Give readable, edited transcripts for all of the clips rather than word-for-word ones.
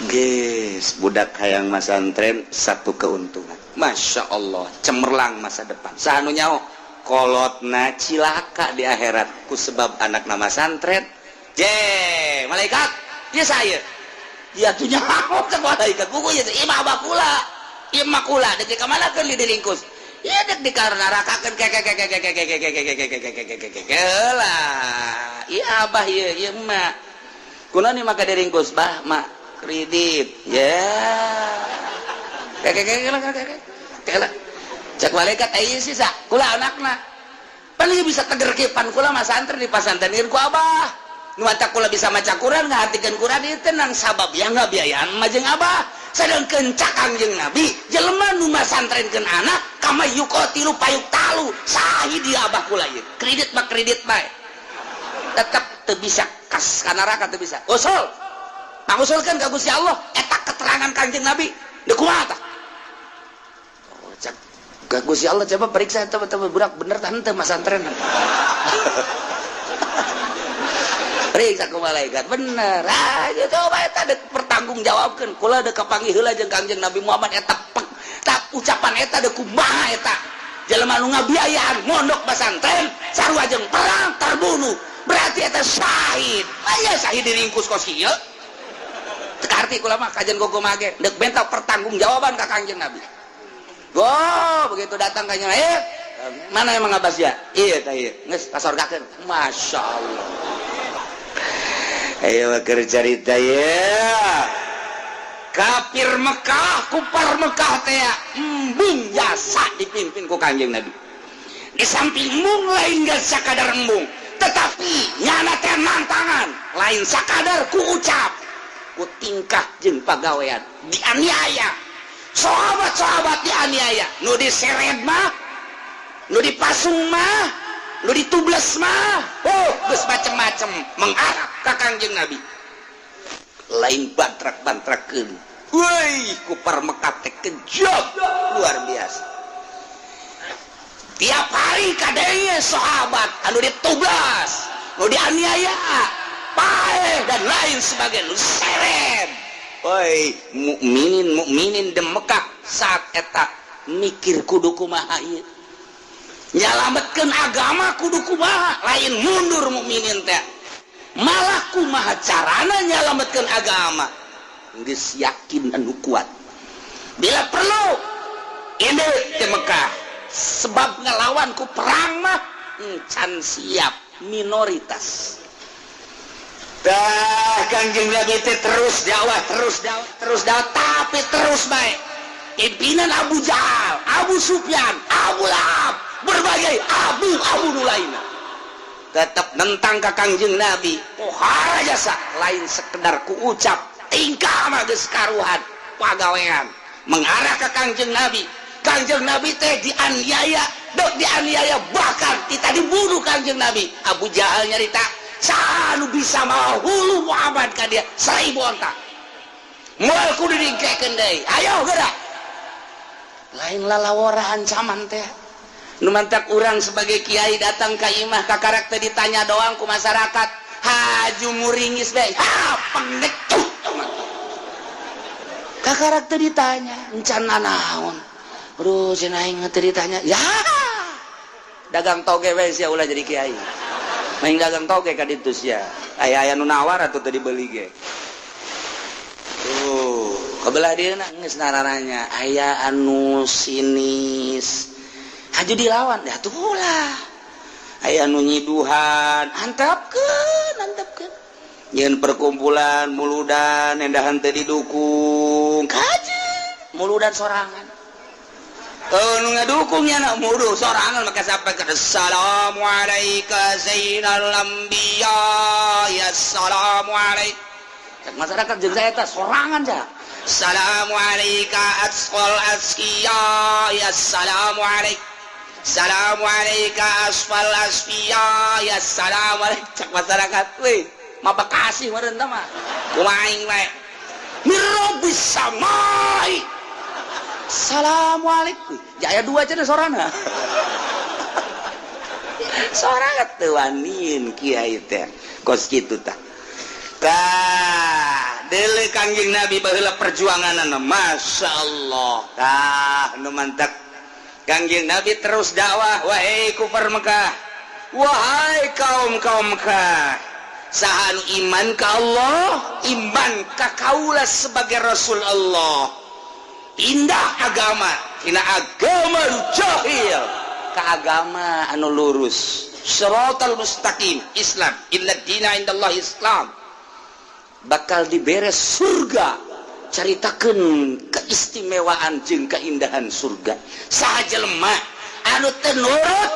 Geus budak hayang masantren satu keuntungan. Masya Allah, cemerlang masa depan. Saha nu nyaho kolotna cilaka di akhirat ku sebab anak nama santren. Je, malaikat, ya saya. Ya tuh nyaho cek malaikat. Buku ya imah bakula. Imah kula dek ka mana keun diringkus. Iya dek dikarnarakakeun ke ke ke ke ke ke ke ke ke ke ke ke ke ke ke ke lah. Iya abah ieu ieu emak. Kunaon nih maka diringkus bah mak kredit ya. Ke ke ke ke ke ke ke cek malaikat aya sisa kula anakna. Pan ieu bisa teger kieu pan kula mah santri di pasantren ku abah. Nu matak kula bisa maca Quran ngahatikeun Quran ieu tenang sabab yang ngabiayaan mah jeung abah. Sedangkeun cak Kangjeng Nabi jelema nu masantrenkeun anak kama yuqatilu fayuqtalu sahid dia abah kula ieu. Kredit mah kredit bae. Tetep teu bisa kas ka neraka teu bisa. Usul. Pangusulkeun ka Gusti Allah eta keterangan Kangjeng Nabi. Deuk kumaha tah? Oh, cak ka Gusti Allah coba periksa eta budak bener tah henteu masantren. Periksa ku malaikat bener. Ah, coba eta dek pertanggungjawabkeun. Kula dek kapanggih heula jeung Kangjeng Nabi Muhammad eta pek tak ucapan eta dek kumaha eta. Jelema nu ngabiayaan mondok pasantren sarua jeung perang terbunuh. Berarti eta syahid. Aya syahid diringkus kos kieu. Teu karti kula mah kajian gogo mage dek benta pertanggungjawaban ka Kangjeng Nabi. Go, begitu datang ka nya, mana emang Abbas ya? Iya tah ieu. Geus kasorgakeun. Masya Allah. Ayo keur carita ya. Kafir Mekah, kupar Mekah teh embung jasa dipimpin ku Kangjeng Nabi. Di samping embung lain geus sakadar embung, tetapi nyana teh nantangan, lain sakadar ku ucap, ku tingkah jeung pagawean dianiaya. Sahabat-sahabat dianiaya, nu diseret mah, nu dipasung mah, nu ditubles mah, oh geus macem-macem mengarah ka Kangjeng Nabi. Lain bantrak-bantrakeun. Woi, kupar Mekah teh kejam luar biasa. Tiap hari kadenge sahabat anu ditublas, nu dianiaya, paeh dan lain sebagainya, nu seret. Woi, mukminin mukminin di Mekah saat eta mikir kudu kumaha ieu. Nyalametkeun agama kudu kumaha, lain mundur mukminin teh. Malah kumaha carana nyalametkeun agama. Geus yakin anu kuat. Bila perlu ini di Mekah sebab ngelawan ku perang mah can siap minoritas. Dah Kangjeng Nabi teh terus dakwah, terus dakwah, terus dakwah, tapi terus baik. Pimpinan Abu Jahal, Abu Sufyan, Abu Lahab, berbagai abu-abu nu lainna tetap nentang ka Kangjeng Nabi. Pohara jasa lain sekedar ku ucap, tingkah mah geus karuhan pagawean mengarah ke Kangjeng Nabi. Kangjeng Nabi teh dianiaya, dok dianiaya bahkan kita dibunuh Kangjeng Nabi. Abu Jahal nyarita saha nu bisa mawa hulu Muhammad ka dia 1000 onta. Moal kudu dingkekeun deui. Ayo gerak. Lain lalawora ancaman teh. Nu mantak urang sebagai kiai datang ka imah ka karakter ditanya doang ku masyarakat. Haju muringis bae. Ha pengecut. Ka karakter ditanya, encan naon. Aduh, cenah aing teu ditanya. Ya. Dagang toge we sia ulah jadi kiai. Main dagang toge ka ditu sia. Aya-aya nu nawar atuh teu dibeli ge. Tuh, kebelah dia geus narananya aya anu sinis. Haju dilawan, ya tuh lah. Aya anu nyiduhan, antapkeun, antapkeun. Nyeun perkumpulan muludan endahan teu didukung. Kaji muludan sorangan. Oh, nu ngadukungnya nak mudu sorangan maka sampai ke assalamualaikum zainal anbiya ya assalamualaikum. Cek masyarakat jeung saya teh sorangan ja. Assalamualaikum asqal asqiya ya assalamualaikum. Assalamualaikum asfal asfiya ya assalamualaikum. Cek masyarakat weh mah Bekasi meureun tah mah. Kumaha aing wae. Mirabis samai. Assalamualaikum. Jaya dua cenah sorana. Sorangan teu waniin kiai teh. Kos kitu tah. Tah, Dele Kangjeng Nabi baheula perjuanganna, Masya Allah. Tah, nu mantak Kangjeng Nabi terus dakwah, "Wahai kufar Mekah, wahai kaum kaum Mekah, saha nu iman ka Allah, iman ka kaula sebagai Rasul Allah, pindah agama tina agama nu jahil ka agama anu lurus, siratal mustaqim, Islam, inna dina indallah Islam, bakal dibere surga." Caritakeun keistimewaan jeung keindahan surga. Saha jelema anu teu nurut,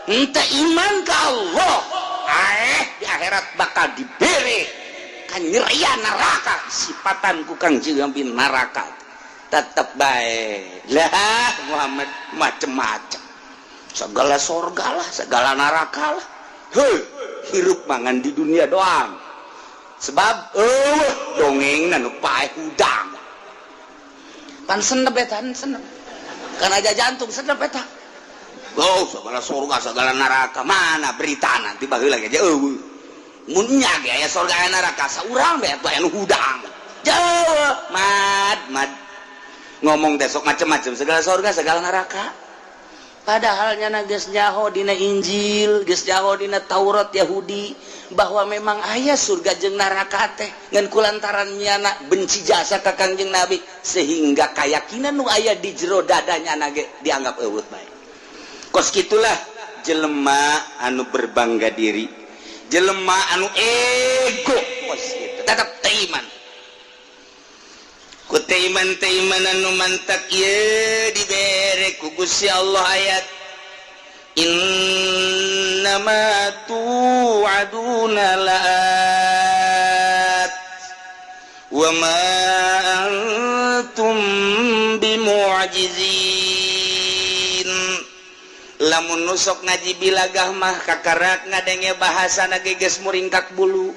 henteu iman ka Allah, di akhirat bakal dibere kanyerian neraka, sifatan ku Kangjeng Nabi neraka. Tetep baik lah Muhammad macem-macem, segala sorga lah, segala neraka lah. Hei, hirup mangan di dunia doang, sebab dongeng nu paeh hudang pan senep eta, senep kan aja jantung senep eta. Oh, segala surga, segala neraka, mana berita nanti baheula aja eueuh. Mun nya ge aya surga, aya neraka, saurang bae atuh aya nu hudang jauh. Mad mad ngomong besok macem-macem, segala surga, segala neraka, padahal nyana geus nyaho dina Injil, geus nyaho dina Taurat Yahudi bahwa memang aya surga jeung neraka teh. Ngan kulantaran nyana benci jasa ka Kangjeng Nabi, sehingga keyakinan nu aya di jero dadanya ge dianggap eueuh bae. Kos kitulah jelema anu berbangga diri, jelema anu ego, kos kitu tetap teu iman. Ku teu iman, teu iman anu mantak ieu dibere ku Gusti Allah ayat, innama tu'aduna la'at wa ma antum bimu'jizin. Lamun nusok ngaji bilagah mah kakarak ngadenge bahasa ge geus muringkak bulu,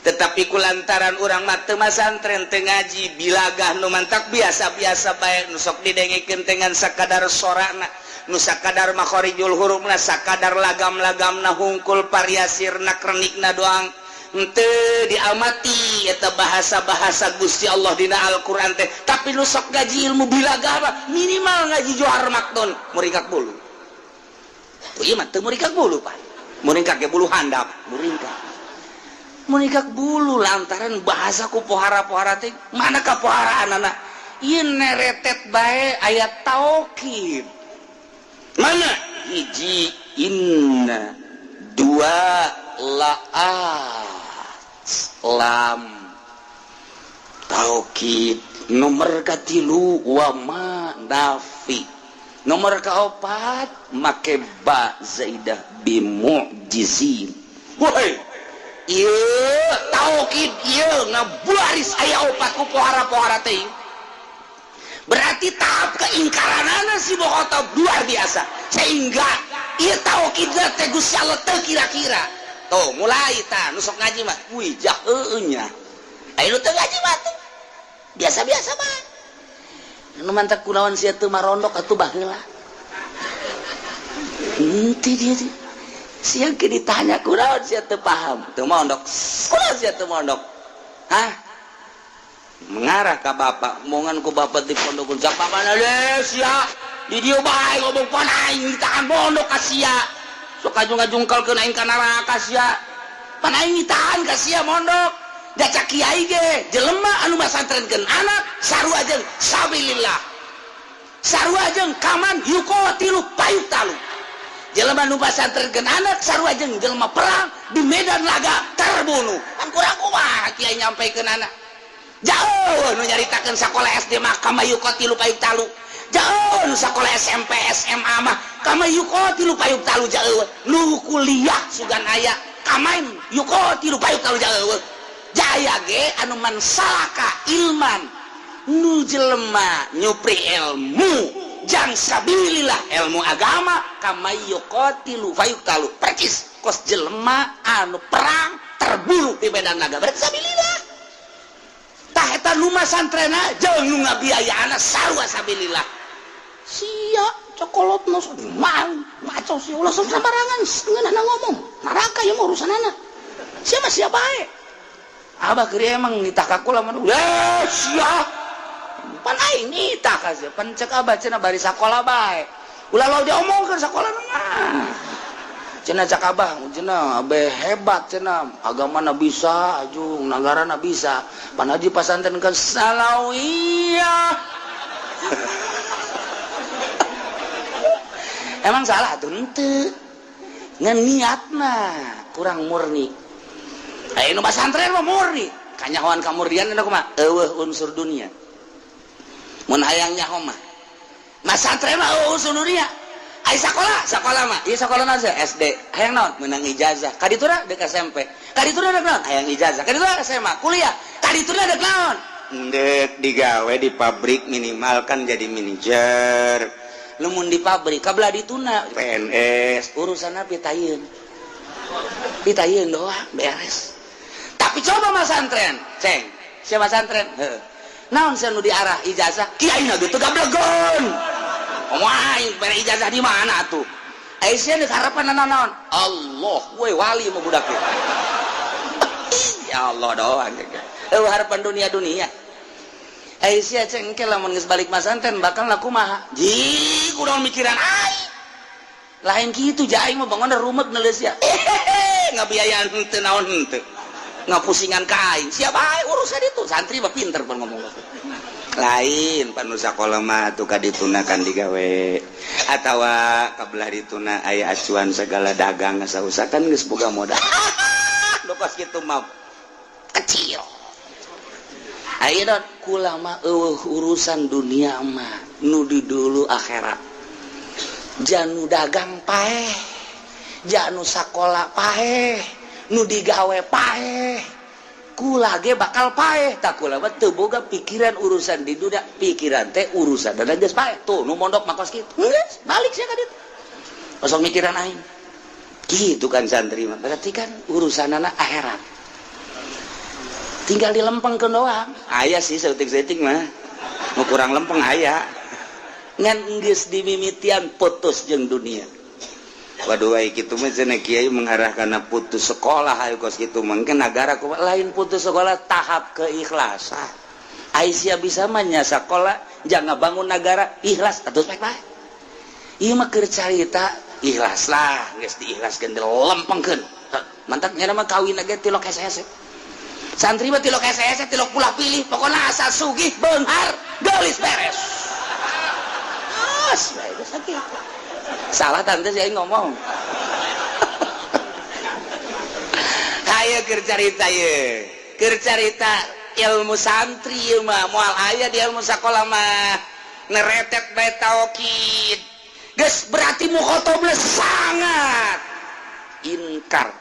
tetapi kulantaran urang mah teu masantren, teu ngaji bilagah, nu mantak biasa-biasa bae. Nu sok didengekeun dengan sakadar sorana, nu sakadar makhorijul hurufna, sakadar lagam-lagamna hungkul, variasirna, krenikna doang. Henteu diamati eta bahasa-bahasa Gusti Allah dina Al-Qur'an teh. Tapi nu sok ngaji ilmu bilagah mah, minimal ngaji Johar Maknun, muringkak bulu. Oh iya mah teu muringkak bulu, Pak, muringkak ge bulu handap, muringkak muringkak bulu lantaran bahasa ku pohara-pohara teh. Mana kapoharaan anak ieu neretet bae ayat taukid. Mana hiji inna, dua la'at, lam taukid, nomor katilu wa ma nafi, nomor kaopat make ba zaidah, bimu'jizin. Woi, ieu taukid ieu ngabuaris aya opat ku pohara-pohara teh. Berarti tahap keingkaranana si Bokotob luar biasa, sehingga ieu taukid teh Gusti Allah teu kira-kira. Tuh mulai ta nu sok ngaji mah, wih, jaheueuh nya. Aya nu teu ngaji mah tuh biasa-biasa mah. Nu mantak kunaon sia teu marondok atuh baheula. Henteu dia teh. Sia ke ditanya kunaon sia teu paham, teu mondok. Kunaon sia teu mondok? Hah? Mengarah ka bapak, omongan ku bapak di pondok siapa mana deh sia. Di dieu bae ngomong, pan aing ditahan mondok ka sia. Sok ngajungkal-ngajungkalkeun aing ka neraka sia. Pan aing ditahan ka sia mondok. Da cak kiai ge, jelema anu masantrenkeun anak sarua jeung sabilillah. Sarua jeung kaman yuqatilu fayuqtalu. Jelema nu masantrenkeun anak sarua jeung jelema perang di medan laga, terbunuh. Kan kurang kumaha kiai nyampaikeun anak. Jauh nu nyaritakeun sakola SD mah kama yuqatilu fayuqtalu. Jauh nu sakola SMP, SMA mah kama yuqatilu fayuqtalu jauh. Nu kuliah sugan aya kama yuqatilu fayuqtalu jauh. Jaya ge anu man salaka ilman, nu jelema nyupri ilmu jang sabilillah, ilmu agama, kama yuqatilu fayuqtalu, percis kos jelema anu perang terbunuh di medan laga, berarti sabilillah. Tah, eta nu masantrena jeung nu ngabiayaana sarua sabilillah. Sia cokolot nu mau maco sia, ulah sok sembarangan ngeunahna ngomong neraka, ieu mah urusanana sia mah sia bae. Abah keur emang nitah ka kula mah. Sia. Pan aing nitah ka sia. Pan cek abah cenah bari sakola bae. Ulah lo diomongkeun sakola mah. Cenah cek abah, cenah abah hebat cenah, agamana bisa, ajung nagarana bisa. Pan haji pasantren ke Salawiyah. Emang salah tuh henteu. Ngan niatna kurang murni. Aya nu pasantren mah murni. Kanyahoan kamurnian eta kumaha? Eueuh unsur dunia. Mun hayang nyaho mah. Masantren mah eueuh unsur dunia. Ai sakola, sakola mah. Ieu sakola naon sih? SD. Hayang naon? Meunang ijazah. Ka ditu dek SMP. Ka ditu dek naon? Hayang ijazah. Ka ditu SMA, kuliah. Ka ditu dek naon? Ndek digawe di pabrik minimal kan jadi manajer. Lamun di pabrik kabelah dituna PNS urusanna pitayeun. Pitayeun doang beres. Tapi coba masantren, ceng. Siapa masantren? Heeh. Naon sia nu diarah ijazah? Kiai na gitu gablegon. Wah, bere ijazah di mana tuh? Aisyah deuk harapan naon? Allah, we wali mah budak ieu. Ya Allah doang. Eueuh harapan dunia-dunia. Aisyah ceng engke lamun geus balik masantren bakal laku kumaha? Ji, kudu mikiran aing. Lain kitu ja aing mah bangun rumek neuleus ya. Ngabiayaan henteu naon henteu. Ngapusingan ka aing. Siapa aing urusan itu? Santri mah pinter pan ngomong. Lain pan nu sakola mah atuh ka dituna kan digawe atawa kabelah dituna aya acuan segala dagang sausa kan geus boga modal. Nu kos kitu mah kecil. Ayeuna kula mah eueuh urusan dunia mah nu di dulu akhirat. Janu dagang paeh, janu sakola paeh, nu digawe paeh. Kula ge bakal paeh, tak kula mah teu boga pikiran urusan di dunia, pikiran teh urusan dan geus paeh. Tuh nu mondok mah kos kitu. Geus balik sia ka ditu. Osok mikiran aing. Kitu kan santri mah, berarti kan urusanana akhirat. Tinggal dilempengkeun doang. Aya sih saeutik-saeutik mah. Nu kurang lempeng aya. Ngan geus dimimitian putus jeung dunia. Waduh ai kitu mah cenah kiai mengarah kana putus sekolah ayo kos kitu mungkin nagara kumaha lain putus sekolah tahap keikhlasan. Ai sia bisa mah nya sakola jangan bangun nagara ikhlas atuh bae bae. Ieu mah keur carita ikhlas lah geus diikhlaskeun dilempengkeun. Mantap nya mah kawin ge tilok hese-hese. Santri mah tilok hese-hese tilok pulah pilih pokona asal sugih beunghar geulis beres. Geus bae geus sakitu. Salah tante saya ngomong. Hayo keur carita ye. Keur carita ilmu santri ieu mah moal aya di ilmu sakola mah. Neretet bae taukid. Geus berarti mukhotobna sangat inkar.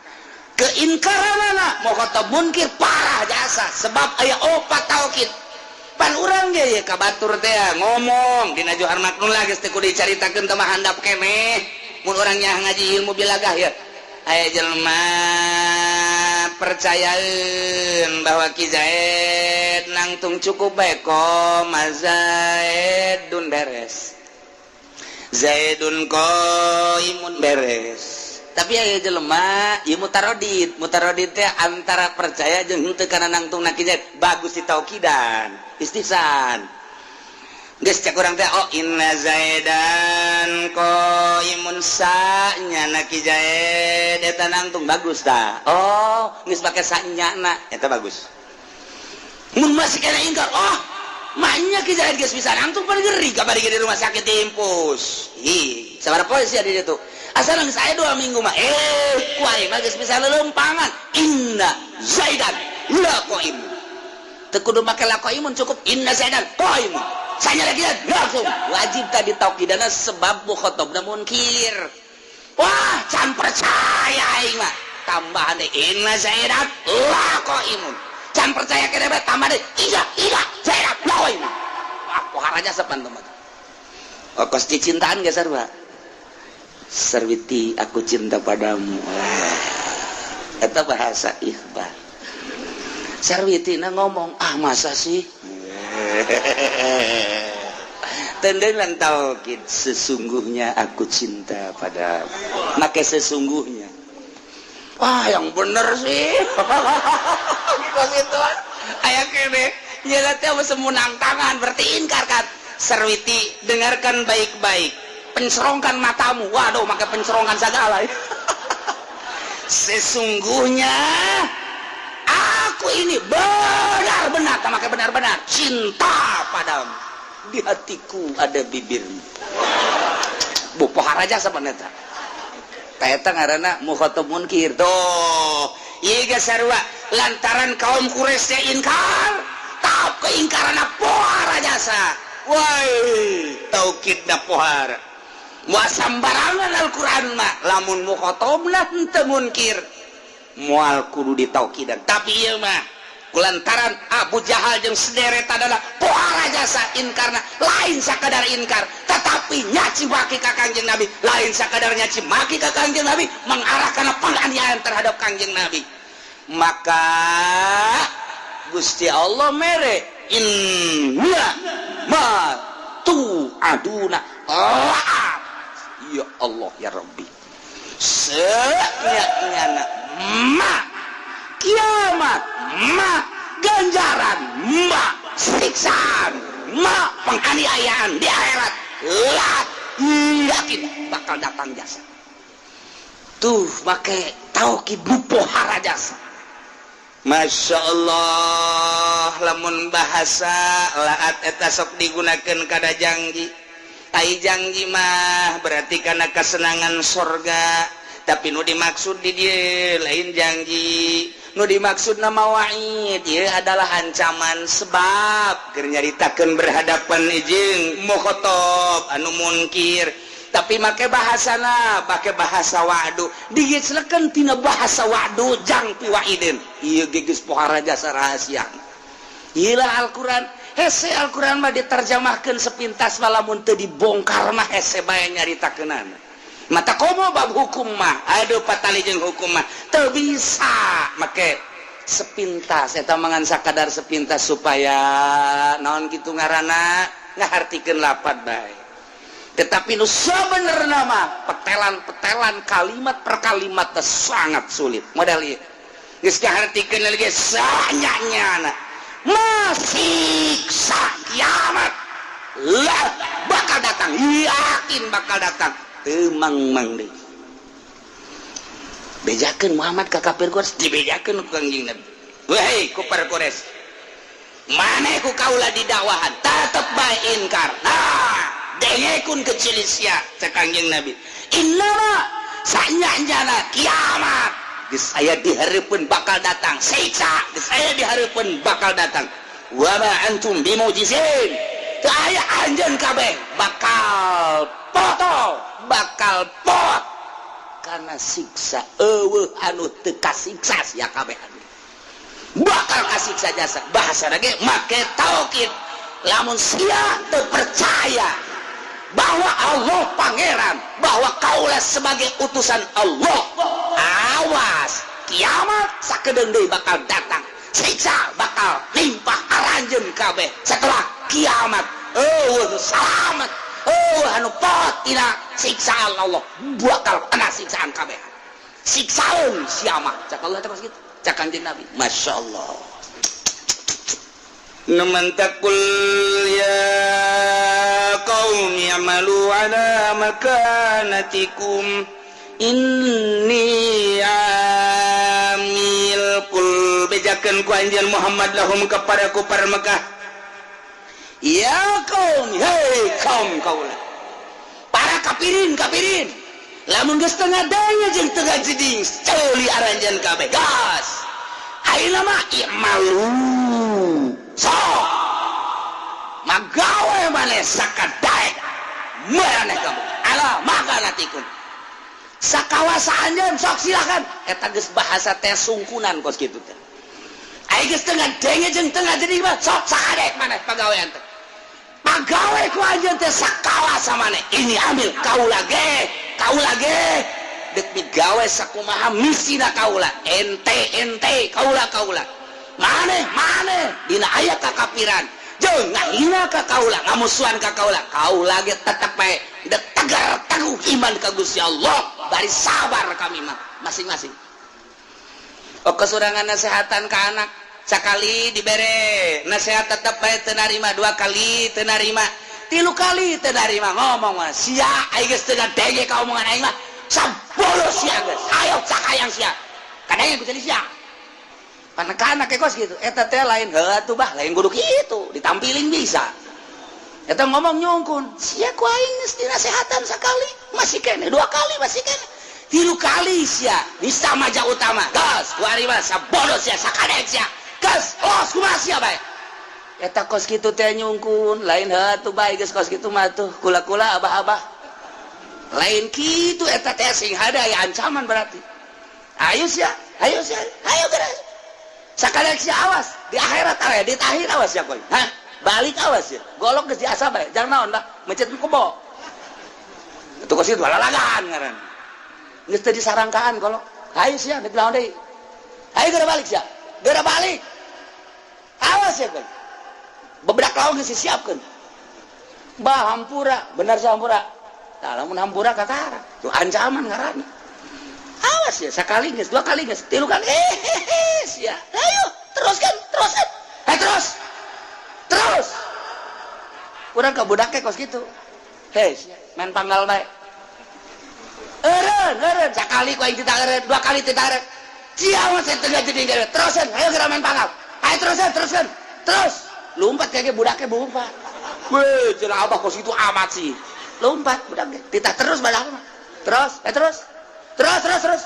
Keingkaranana mukhotob munkir parah jasa sebab aya opat taukid. Pan urang ge ye ka batur teh ngomong dina Johar Maknun lah geus teu kudu dicaritakeun teh mah handap keneh. Mun urang nya ngaji ilmu bilagah ya. Aya jelema percayaeun bahwa Ki Zaid nangtung cukup bae koma Zaidun beres. Zaidun qaimun beres. Tapi aya jelema ieu mutaradid, mutaradid teh antara percaya jeung henteu kana nangtung na Ki Zaid bagus ditaukidan, istihsan. Geus cek urang teh oh inna Zaidan qaimun sa-nya na Ki Zaid eta nangtung bagus tah. Oh, geus pake sa-nya na eta bagus. Mun masih kena ingkar, oh maknya Ki Zaid geus bisa nangtung pan geri kabari di rumah sakit diimpus. Ih, sabaraha poe sia di ditu? Asal geus aya 2 minggu mah ku aing mah geus bisa lelempangan. Inna Zaidan la qaimun. Teu kudu make la qaimun cukup inna Zaidan qaimun. Saya lagi langsung wajib tadi taukidana sebab mukhotobna munkir. Wah, can percaya aing mah. Tambahan deh inna Zaidan la qaimun. Can percaya kene bae tambah deh iya iya Zaidan la qaimun. Wah, poharanya sepan teman. Oh, kos cicintaan geus sarua. Sarwiti aku cinta padamu. Eta bahasa ikhbar. Sarwiti na ngomong, ah masa sih? Tendengan taukid sesungguhnya aku cinta pada make sesungguhnya. Wah, yang bener sih. Kos itu aya kene nya teh semunang tangan, berarti ingkar kan. Sarwiti, dengarkan baik-baik, pencerongkan matamu. Waduh, make pencerongkan segala. Sesungguhnya aku ini benar-benar, make benar-benar cinta padamu, di hatiku ada bibirmu. Bu pohara jasa eta. Eta ngaranna mukhatab munkir. Tuh, ieu ge sarua, lantaran kaum Quraisy ingkar, tahap keingkaran pohara jasa. Woi, taukidna pohara. Moal sambarangan Al-Qur'an mah, lamun mukhatabna henteu munkir, moal kudu ditaukidan. Tapi ieu mah kulantaran Abu Jahal jeung sederet adalah pohara jasa inkarna, lain sakadar inkar, tetapi nyaci maki ka Kangjeng Nabi. Lain sakadar nyaci maki ka Kangjeng Nabi, mengarah kana penganiayaan terhadap Kangjeng Nabi. Maka Gusti Allah mere inna ma tu'aduna la'at. Ya Allah ya Rabbi, senyana ma kiamat, ma ganjaran, ma siksaan, ma penganiayaan di akhirat lah, yakin bakal datang jasa. Tuh, make taukid pohara jasa. Masya Allah, lamun bahasa laat eta sok digunakan kada janji. Ai janji mah berarti karena kesenangan sorga, tapi nu dimaksud di dia lain janji, nu dimaksud nama wa'id ya adalah ancaman, sebab keur nyaritakeun berhadapan jeung mukhotob anu munkir, tapi make bahasana, make bahasa wa'du, digeclekeun tina bahasa wa'du jang piwaidin. Ieu geus pohara jasa rahasia. Ieu Al-Qur'an hese. Al-Qur'an mah diterjemahkeun sepintas mah, lamun teu dibongkar mah hese bae nyaritakeunana. Mata komo bab hukum mah, aduh, patali jeung hukum mah teu bisa make sepintas. Eta mangan sakadar sepintas supaya naon kitu ngaranna, ngahartikeun lapat bae. Tetapi nu sebenarnya mah petelan-petelan, kalimat per kalimat sangat sulit. Modal ieu geus kahartikeun lagi sanyanya masiksa kiamat lah bakal datang, yakin bakal datang. Teu mang-mang deui bejakeun Muhammad ka kafir Quraisy, dibejakeun ku Kangjeng Nabi. Wahai kufar Quraisy, maneh ku kaula didakwahan tetep bae inkar. Nah, dengekun kecil sia, cek Kangjeng Nabi, innama sanyana kiamat geus aya dihareupeun, bakal datang. Siksa geus aya dihareupeun, bakal datang. Wa ma antum bimujizin, teu aya anjeun kabeh bakal foto, bakal pot karena siksa. Eueuh anu teu kasiksa, sia kabeh bakal kasiksa jasa. Bahasa lagi make taukid, lamun sia teu percaya bahwa Allah pangeran, bahwa kaulah sebagai utusan Allah, awas, kiamat sakedeung deui bakal datang, siksa bakal limpah aranjeun kabeh. Setelah kiamat eueuh salamet, oh anu pot tina siksaan Allah, bakal kena siksaan kabeh, siksaeun sia mah, cak Allah teh kitu, cak Kanjeng Nabi. Masya Allah. Naman taqul ya qaumi i'malu ala makanatikum inni amil. Qul, bejakeun ku anjeun Muhammad, lahum kepada kufar Mekah, ya kaum, hei kaum kaula, para kafirin kafirin, lamun geus tengah daya jeung tengah jeding, ceuli aranjeun kabeh gas. Ayeuna mah i'malu, sok magawe maneh sakadaek maneh kamu, ala makanatikum, sakawasa anjeun, sok silakan. Eta geus bahasa teh sungkunan kos kitu teh. Ai geus tengah denge jeung tengah jadi mah, sok sakadek maneh pagawean teh, pagawe ku anjeun teh sakawasa maneh. Ini ambil kaula ge, kaula ge dek digawe sakumaha misina kaula, ente ente, kaula kaula, maneh maneh. Dina aya kakapiran jeung ngahina ka kaula, ngamusuhan ka kaula, kaula ge tetep bae dek tegar teguh iman ka Gusti Allah, bari sabar. Kami mah masing-masing. Oh, kesurangan nasehatan ke anak. Sakali dibere nasihat tetep bae teu narima, dua kali teu narima, tilu kali teu narima, ngomong mah, "Sia, aing geus teu ngadenge ka omongan aing mah, sabodo sia geus, ayo sakayang sia." Kadang ku jadi sia panekana kayak kos gitu. Eta teh lain heuh atuh bah, lain kudu kitu ditampilin bisa. Eta ngomong nyungkun, "Sia, ku aing geus dinasehatan sakali masih kene, dua kali masih kene, tilu kali sia bisa maja utama gas ku ari mah sabodo sia, sakadek sia gas, los kumaha sia bae." Eta kos kitu teh nyungkun, lain heuh atuh bae geus kos kitu mah tuh kula-kula abah-abah, lain kitu. Eta teh sing hada ya ancaman berarti, "Ayo sia, ayo sia, ayo geus sakadek sia, awas di akhirat aya di tahir, awas ya koy, hah, balik awas ya." Golok geus diasah bae jangan naon lah, mencet kebo itu kos kitu lalagan ngaran geus teu disarangkaan golok. "Ayo sia, dek naon deui? Ayo geura balik sia, geura balik, awas ya koy." Bebedak lawan geus disiapkeun bah, hampura bener sih, hampura. Tah, lamun hampura kakara tuh ancaman ngaranna. "Awas ya, sekali geus, dua kali geus, tilu kali, eh sia, ayo teruskan, teruskan, eh, terus terus." Urang ka budaknya kos gitu, "Hei sia, main panggal bae." Eureun, eureun sakali ku aing tidak eureun, dua kali tidak eureun, sia mah saya teu jadi eureun. "Terusan, ayo geura main panggal, ayo terusan, teruskan, terus." Lompat kayak budaknya, lompat. "Weh," cenah, "abah kos itu amat sih." Lompat budaknya, titah terus badak mah. "Terus, eh, terus, terus, terus, terus."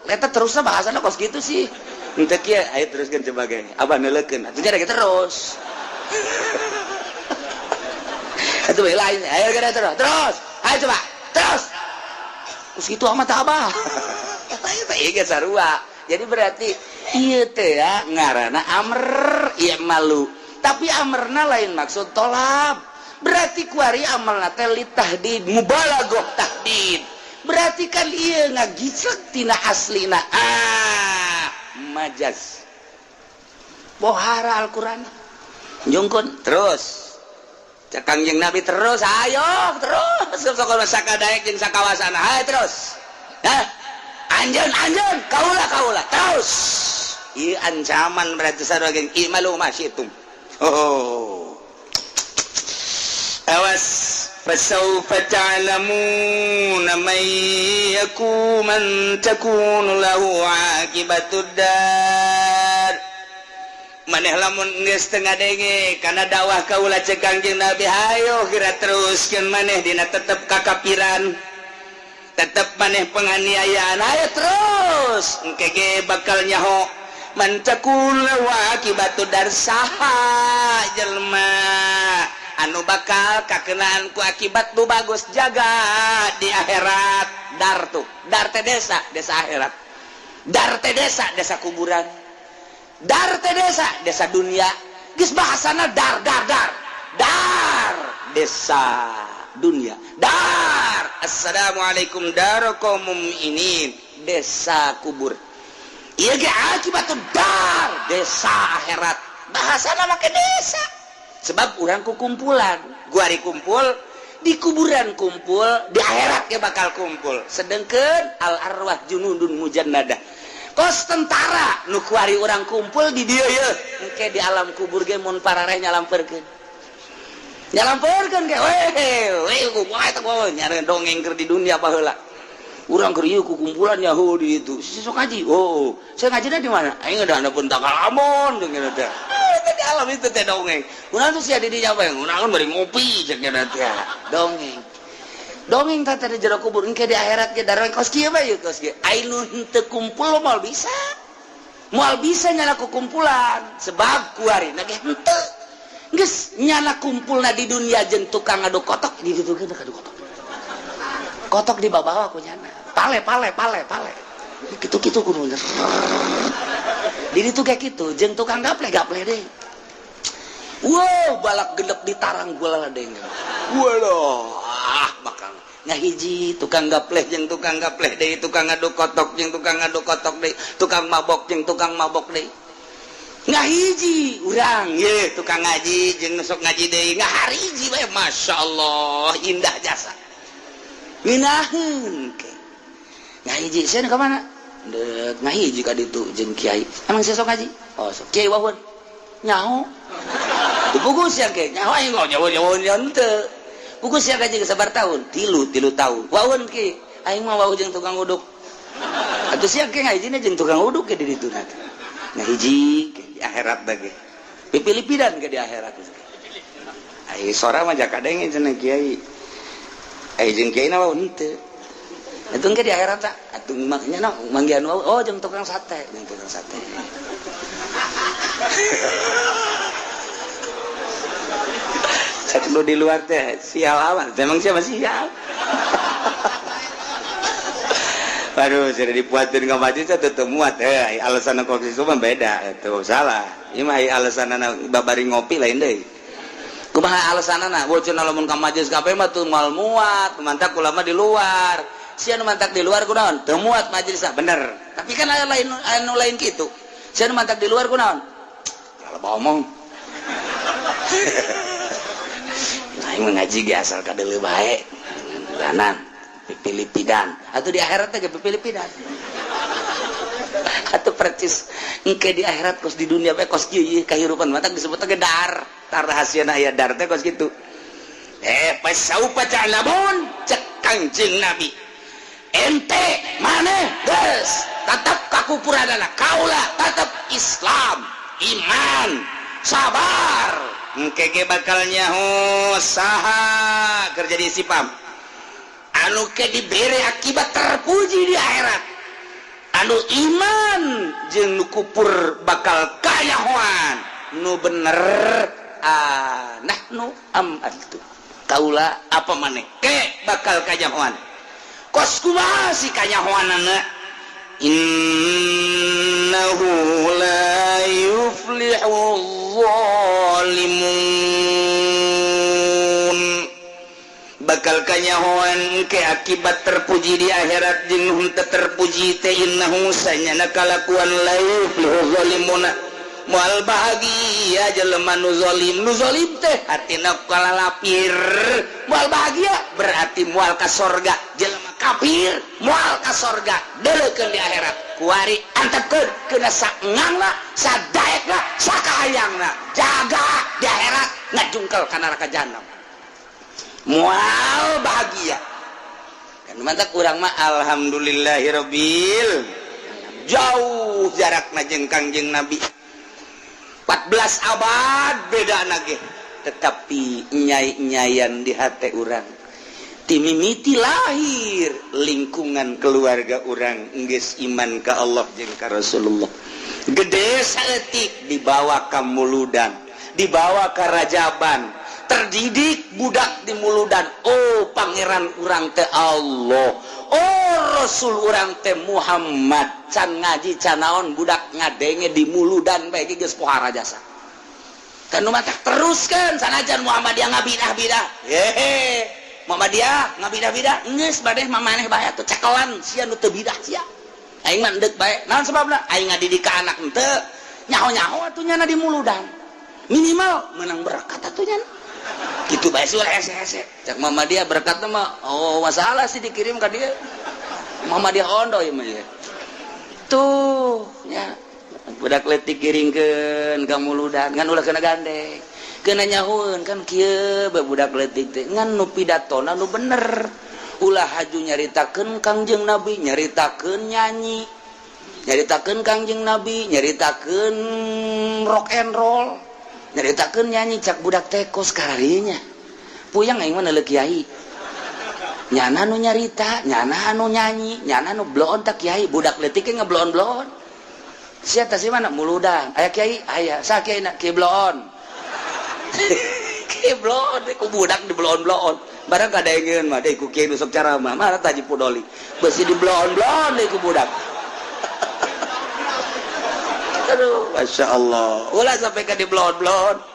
Eta terusnya bahasana kos gitu sih. Henteu kieu, "Ayo teruskeun coba ge. Abah neuleukeun." Atuh nya terus. Itu bae lain. "Ayo geura terus, terus. Ayo coba. Terus." Kos gitu amat abah. Eta eta ieu ge sarua. Jadi berarti ieu teh ya ngaranna amr i'malu. Tapi amarna lain maksud tolab. Berarti kuari amalna teh litahdid, mubalaghah tahdid. Berarti kan ieu ngagislek tina aslina, ah, majaz. Bohara Al-Qur'an. Jungkun terus. Cek Kangjeng Nabi, "Terus, ayo terus." Sok sakadaek jeung sakawasana, ayo terus. Hah? Anjeun, anjeun, kaula, kaula, terus. Ieu ancaman berarti sarua geng i'malu ma syi'tum. Oh. Awas, fasawfa ta'lamuna man yaku man takunu lahu aqibatud dar. Maneh lamun geus teu ngadenge kana dakwah kaula, cek Kangjeng Nabi, hayo geura teruskeun maneh dina tetep kakapiran, tetep maneh penganiayaan, ayo terus, engke ge bakal nyaho man takun lahu aqibatud dar, saha jelema anu bakal kakenaan ku akibat nu bagus jaga di akhirat. Dar tuh, dar teh desa, desa akhirat. Dar teh desa, desa kuburan. Dar teh desa, desa dunia. Geus bahasana dar, dar, dar, dar desa dunia, dar assalamualaikum dar kaum mukminin, desa kubur. Ieu ge akibat dar, desa akhirat. Bahasana make desa sebab urang ku kumpulan guari kumpul di kuburan, kumpul di akhirat ya bakal kumpul. Sedangkan al arwah junudun mujannadah, kos tentara nu kuari urang kumpul di dieu ye, engke di alam kubur ge mun parareh nyalamperkeun, nyalamperkeun ge, weh weh, kumaha eta nyare dongeng keur di dunia baheula urang keur ieu ku kumpulan Yahudi itu. Si sok ngaji, "Oh, saya ngajinya di mana?" "Aing udah ada pun tanggal amon," jeung teh. Di alam itu teh dongeng. "Kunaon tuh sia di dinya bae?" "Kunaon bari ngopi," cek teh. Dongeng. Dongeng teh di jero kubur, engke di akhirat ge darah kos kieu bae, kos kieu. Ai nu henteu kumpul moal bisa. Moal bisa nyala ku kumpulan sebab kuari ge henteu. Geus nyala kumpulna di dunia jeung tukang ngaduk kotok di ditu ge ngaduk kotok. Kotok di bawah ku nyana. Pale pale pale pale. Kitu-kitu kudu. Di ditu kayak gitu jeung tukang gaple gaple deh. Wow, balak gedep di tarang gula ladeng. Waduh, ah bakal ngahiji tukang gapleh jeung tukang gapleh deui, tukang ngaduk kotok jeung tukang ngaduk kotok deui, tukang mabok jeung tukang mabok deui. Ngahiji urang ye tukang ngaji jeung sok ngaji deui, ngahariji bae, masyaallah indah jasa. Ngeunaheun ke. Ngahiji sia ka mana? Dek ngahiji ka ditu jeung kiai. Emang sia sok ngaji? Oh, sok. Kiai wawun. Nyaho. Teu puguh sia ge. Nyaho aing mah nyaho nyaho henteu. Puguh sia ngaji sabar tahun? Tilu tahun. Wawun ki. Aing mah wawuh jeung tukang uduk. Atuh sia ge ngahijina jeung tukang uduk ke di ditu na. Ngahiji ke di akhirat ge. Pipilipidan ke di akhirat. Ai sora mah jakadenge cenah kiai. Ai jeung kiai na wawuh henteu. Itu engke di akhirat tak? Atuh maknya na manggihan wawuh, oh jeung tukang sate, jeung tukang sate. Cek nu di luar teh sial amat, emang siapa sial? Waduh, sudah dipuatin ke masjid tetep muat. Alasan kok itu mah beda, itu salah. Ieu mah alasanna babari ngopi lain deui. Kumaha alasanna? Bocor lamun ka majlis kabeh mah teu moal muat, mantak ulama di luar. Sia nu mantak di luar kunaon? Teu muat majelisna, bener. Tapi kan aya lain anu lain kitu. Sia nu mantak di luar kunaon? Kalau omong. Aing mah ngaji ge asal kadeuleu bae. Danan pipilipidan. Atuh di akhirat teh ge pipilipidan. Atuh percis engke di akhirat kos di dunia bae kos kieu ieu kahirupan mantak disebut ge dar. Tar rahasiana aya dar teh kos kitu. Pasaufa ta'lamun cek Kangjeng Nabi. Ente maneh geus tetep kakupuranana kaula tetep Islam, iman, sabar. Engke ge bakal nyaho saha keur jadi sipam. Anu ke dibere akibat terpuji di akhirat. Anu iman jeung nu kupur bakal kanyahoan. Nu bener nahnu am antum. Kaula apa maneh ke bakal kanyahoan. Kos kumaha si kanyahoanana? Innahu la yuflihul zalimun. Bakal kanyahoan ke akibat terpuji di akhirat jeung henteu terpuji teh innahu sanyana kalakuan la yuflihul zalimuna. Moal bahagia jelema nu zalim teh hatina kalalapir. Moal bahagia berarti moal ka sorga. Jelema kafir moal ka sorga deuleukeun di akhirat. Kuari antepkeun keuna saengangna, sadaekna, sakahayangna. Jaga di akhirat ngajungkel ka neraka jahanam. Moal bahagia. Kan mantak urang mah alhamdulillahirabbil. Jauh jarakna jeung Kangjeng Nabi. 14 abad beda nage, tetapi nyai-nyayan di hati urang timimiti lahir lingkungan keluarga urang geus iman ka Allah jeung ka Rasulullah. Gede saeutik dibawa ka muludan, dibawa ka rajaban, terdidik budak di muludan. Oh pangeran urang teh Allah, oh Rasul urang teh Muhammad. Can ngaji can naon budak ngadenge di muludan bae geus pohara jasa. Kan nu matak teruskeun sanajan Muhammadiyah ngabidah-bidah. Hehe, Muhammadiyah ngabidah-bidah geus badeh mamaneh bae atuh cekelan sia nu teu bidah sia. Aing mah endek bae. Naon sababna? Aing ngadidik ka anak henteu nyaho-nyaho atuh nyana di muludan. Minimal menang berkat atuh nyana. Gitu bae sih hese-hese. Cak Muhammadiyah berkatna mah oh masalah sih dikirim ka dia. Muhammadiyah ondo ieu mah ieu. Tuh nya budak leutik giringkeun ka muludan ngan ulah kena gandeng. Kena nyahueun kan kieu bae budak leutik teh ngan nu pidatona nu bener. Ulah haju nyaritakeun Kangjeng Nabi, nyaritakeun nyanyi. Nyaritakeun Kangjeng Nabi, nyaritakeun rock and roll. Nyaritakeun nyanyi cak budak teh kos kararinya. Puyang aing mah neuleuh kiai. Nyana nu nyarita, nyana nu nyanyi, nyana nu bloon tak kiai, budak leutik ge ngebloon-bloon. Sia teh mana muludan, aya kiai, aya, sa kiai na kiai bloon. Kiai bloon ku budak di bloon-bloon. Barang kadengeun mah deui ku kiai nu sok ceramah, mah taji pudoli. Beusi di bloon-bloon deui ku budak. Aduh, Masya Allah. Ulah sampai ke di bloon-bloon.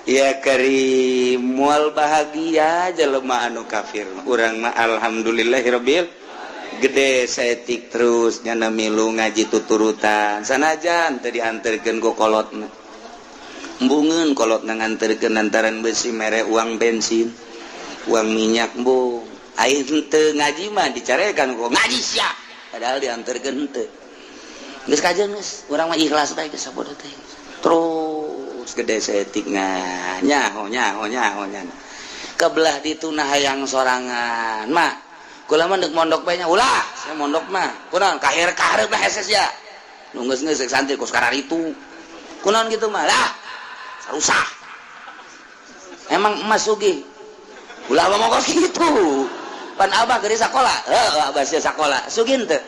Ya karim, mual bahagia jelema anu kafir. Urang mah alhamdulillahirabbil gede saeutik terus nyana milu ngaji tuturutan. Sanajan teu dianterkeun ku kolotna. Embungeun kolotna nganterkeun lantaran besi mere uang bensin, uang minyak embung. Aing teu ngaji mah dicarekan ku ngaji sia. Padahal diantarkeun henteu. Geus kajeun geus, urang mah ikhlas bae geus sabodo teh. Terus gede saeutik nyaho nyaho nyaho nya. Kebelah ditu nah hayang sorangan. Mak, kula mah deuk mondok bae nya. Ulah, saya mondok mah. Kunaon kahir kahareup mah hese sia. Nu geus-geus santri kos kararitu. Kunaon kitu mah? Lah, sarusah. Emang emas sugih. Ulah ngomong kos kitu. Pan abah keur sakola. Heuh, abah sia sakola. Sugih teu?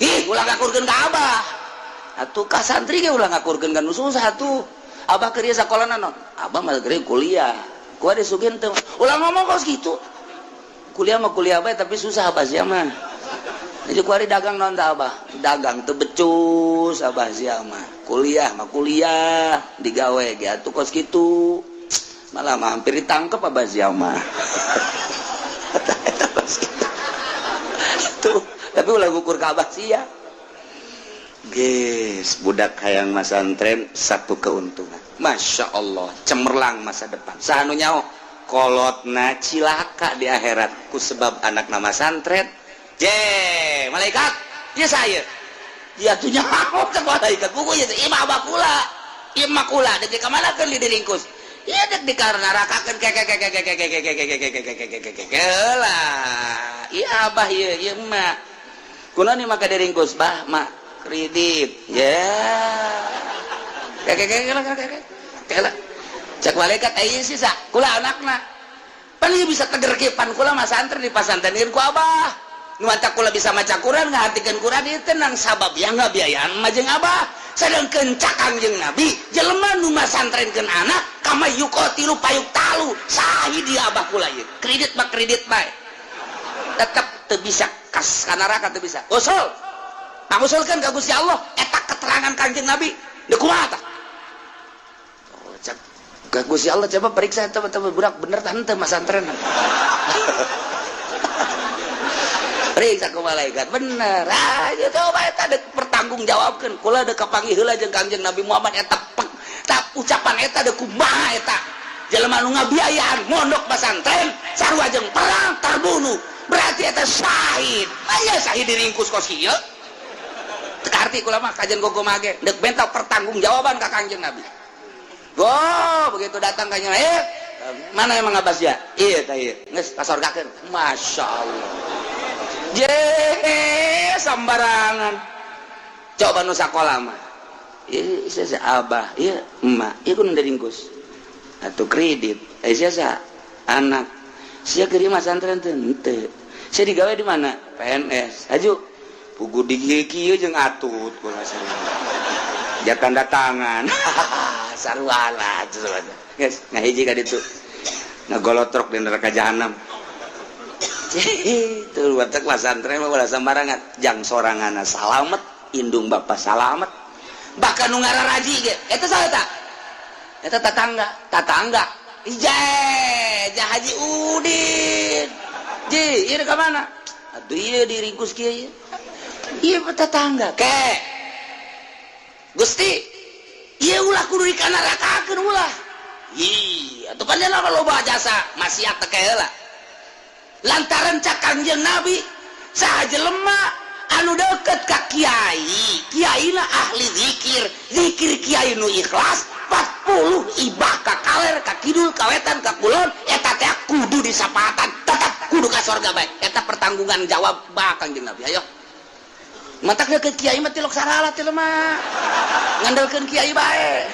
Ih, ulah ngakurkeun ka abah. Atuh ka santri ge ulah ngakurkeun ka nu susah atuh. Abah keur sakola naon? Abah mah keur kuliah. Ku ada sugih teu? Ulah ngomong kos kitu. Kuliah mah kuliah bae tapi susah abah sia mah. Jadi ku ari dagang naon tah abah? Dagang teu becus abah sia mah. Kuliah mah kuliah digawe ge atuh kos kitu. Malah mah hampir ditangkep abah sia mah. Tuh, tapi ulah ngukur ka abah sia. Geus, budak hayang masantren satu keuntungan. Masya Allah, cemerlang masa depan. Saha nu nyaho? Kolotna cilaka di akhirat ku sebab anak nama santren. Je, malaikat, ieu saya. Dia tuh nyaho cek malaikat. Buku ieu imah abah kula. Imah kula deuk ka mana keun diringkus. Ieu deuk dikarnarakakeun ke ke ke ke ke ke ke ke ke ke ke ke ke ke ke ke lah. Ieu abah ieu ieu emak. Kunaon ieu maka diringkus bah mak kredit. Ya. Ke ke ke ke ke ke lah. Cek malaikat aya sisa kula anakna. Pan ieu bisa teger kieu pan kula mah santri di pasantren ku abah. Nu matak kula bisa maca Quran ngahartikeun Quran ieu tenang sabab yang ngabiayaan mah jeung abah. Sedangkeun cak Kangjeng Nabi jelema nu masantrenkeun anak kama yuqatilu payuqtalu sahih dia abah kula ieu. Kredit mah kredit bae. Tetep teu bisa kas ka neraka teu bisa. Usul. Pangusulkeun ka Gusti Allah eta keterangan Kangjeng Nabi. Deuk kumaha tah? Oh, cak ka Gusti Allah coba periksa eta budak bener tah henteu masantren. Periksa ku malaikat bener. Ah, ieu coba eta deuk pertanggungjawabkeun. Kula deuk kapanggih heula jeung Kangjeng Nabi Muhammad eta tak ucapan eta deuk kumaha eta. Jelema nu ngabiayaan mondok pasantren sarua jeung perang terbunuh. Berarti eta syahid. Aya syahid diringkus kos kieu. Teu karti kula mah kajian gogo mage deuk benta pertanggungjawaban ka Kangjeng Nabi. Go, begitu datang kanjeng Nabi, mana emang abas ya? Iya tah ieu. Geus kasorgakeun. Masya Allah. Je sembarangan. Coba nu sakola mah. Ieu sia abah, ieu emak, ieu kudu diringkus. Atuh kredit. Eh sia anak. Sia keur masantren teu henteu. Sia digawe di mana? PNS. Haju. Pugu di kieu jeung atut kula sarua. Ja tanda tangan. Sarua lah geus ngahiji ka ditu. Ngagolotrok di neraka jahanam. Itu watak pasantren mah ulah sembarangan. Jang soranganna salamet, indung bapa salamet. Bahkan nu ngararaji ge, eta saha ta? Eta tatangga, tatangga. Ije, ja Haji Udin. Ji, ieu ka mana? Atuh ieu diringkus kieu ieu. Ieu tetangga. Ke. Gusti, ieu ulah kudu dikanarakakeun ulah. Ih, atuh pan dia loba jasa maksiat teh heula. Lantaran cak Kangjeng Nabi saha jelema anu deket ka kiai, kiaina ahli zikir, zikir kiai nu ikhlas 40 ibah ka kaler ka kidul ka wetan ka kulon eta teh kudu disapatan tetep kudu ka sorga bae. Eta pertanggungan jawab bah Kangjeng Nabi. Ayo. Matak deket kiai mah tilok sarala teh mah. Ngandelkeun kiai bae.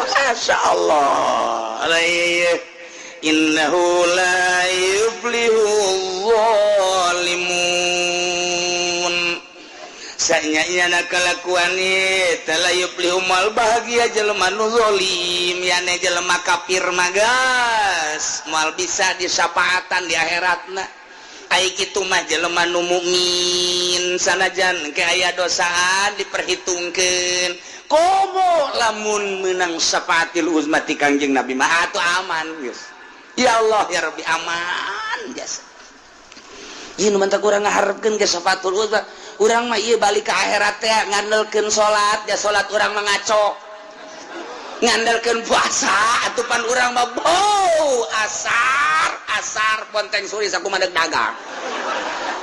Masya Allah. Innahu la yuflihu zalimun. Sanya-nyana kalakuan eta la yuflihu mal bahagia jelema nu zalim, yane jelema kafir magas moal bisa disapaatan di akhiratna. Ai kitu mah jelema nu mukmin sanajan ke aya dosaan diperhitungkeun. Komo lamun menang syafaatil uzma ti Kangjeng Nabi mah atuh aman geus. Ya Allah ya Rabbi aman jasa. Ieu nu mantap urang ngaharepkeun ge syafaatul uzma. Urang mah ieu balik ka akhirat teh ngandelkeun salat, ya salat urang mah ngaco. Ngandelkeun puasa atuh pan urang mah bau asar asar ponteng suri sakumaha deuk dagang.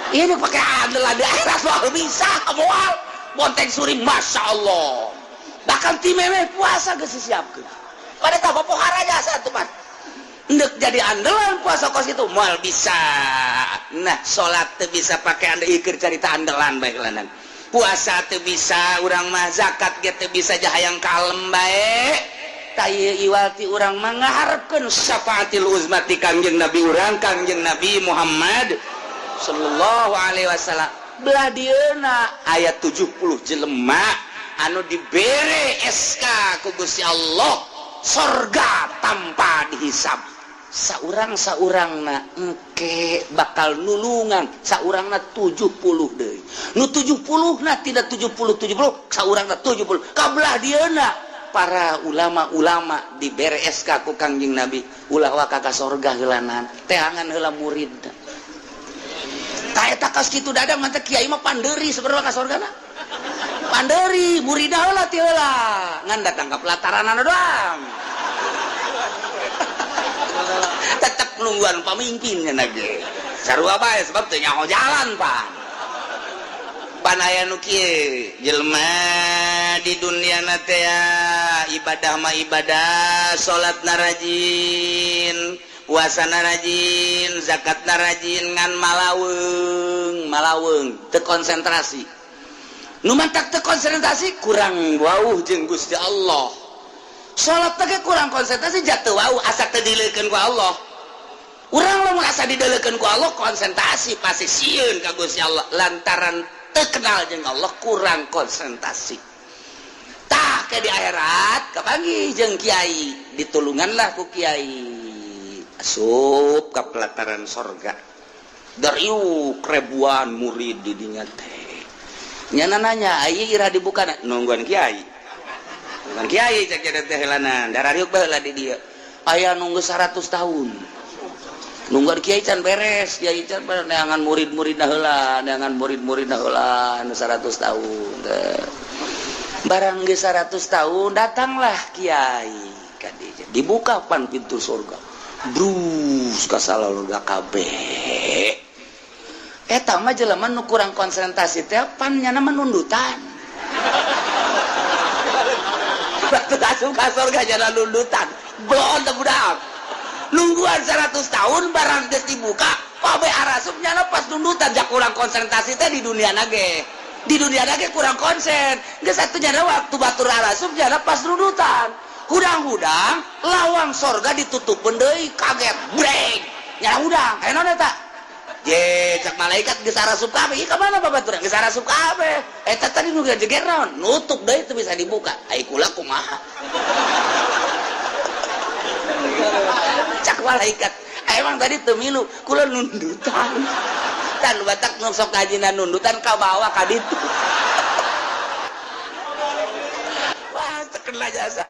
Ini pakai andelan di akhirat moal bisa, moal. Bonteng suri Masya Allah. Bahkan ti memeh puasa geus disiapkeun. Pada tah pohara jasa tuh pan. Ndek jadi andelan puasa kos itu moal bisa. Nah, salat teu bisa pakai ande iker carita andelan bae lanan. Puasa teu bisa, urang mah zakat ge teu bisa jahayang kalem bae. Tah ieu iwal ti urang mah ngaharepkeun syafaatil uzma ti Kangjeng Nabi urang, Kangjeng Nabi Muhammad sallallahu alaihi wasallam. Belah dieuna aya 70 jelema anu dibere SK ku Gusti Allah sorga tanpa dihisab. Saurang-saurangna engke bakal nulungan saurangna 70 deui. Nu 70 na tidak 70 70 saurangna 70. Kabelah dieuna para ulama-ulama dibere SK ku Kangjeng Nabi ulah waka ka sorga heulanan teangan heula murid. Tah eta kaos kitu dadang mah kiai mah pandeuri sebenarnya ka sorgana. Pandeuri muridna heula ti heula ngan datang ka pelataranana doang. Tetep nungguan pemimpinnya lagi sarua bae sebab teu nyaho jalan pan pan aya nu kieu jelema di dunia na teh ibadah mah ibadah, salat na rajin, puasa na rajin, zakat na rajin, ngan malaweung malaweung teu konsentrasi. Nu mantak teu konsentrasi kurang wauh jeung Gusti Allah. Salat teh kurang konsentrasi jatuh wauh asa teu dileukeun ku Allah. Urang lamun asa dideulekeun ku Allah konsentrasi pasti sieun ka Gusti Allah lantaran teu kenal jeung Allah kurang konsentrasi. Tah ke di akhirat kapanggih jeung kiai, ditulunganlah ku kiai. Asup ka pelataran sorga. Dariuk ribuan murid di dinya teh. Nyana nanya, "Ieu ira dibuka?" Nungguan kiai. Nungguan kiai cek teh heulanan, darariuk baheula di dieu. Aya nunggu 100 tahun. Nungguan kiai can beres, kiai can beres neangan murid-murid heula, neangan murid-murid heula anu 100 tahun teh. Barang geus 100 tahun datanglah kiai ka dieu. Dibuka pan pintu surga. Brus kasalalurga kabeh. Eta mah jelema nu kurang konsentrasi teh pan nyana mah nundutan. Waktu asup ka surga jana nundutan. Blon teh budak. Nungguan 100 tahun barang geus dibuka, kabeh arasup nyana pas nundutan jak kurang konsentrasi teh di dunia nage. Di dunia nage kurang konsen. Geus atuh nyana waktu batur arasup nyana pas nundutan. Hudang-hudang lawang sorga ditutup deui kaget breng. Nyana hudang, aya naon eta? Je cak malaikat geus arasup kabeh. Ieu ka mana babaturan? Geus arasup kabeh. Eta tadi nu jeger naon? Nutup deui teu bisa dibuka. Ai kula kumaha? Cak malaikat, emang tadi teu milu, kula nundutan. Tan batak nu sok kajina nundutan ka bawah ka ditu. Wah, terkena jasa.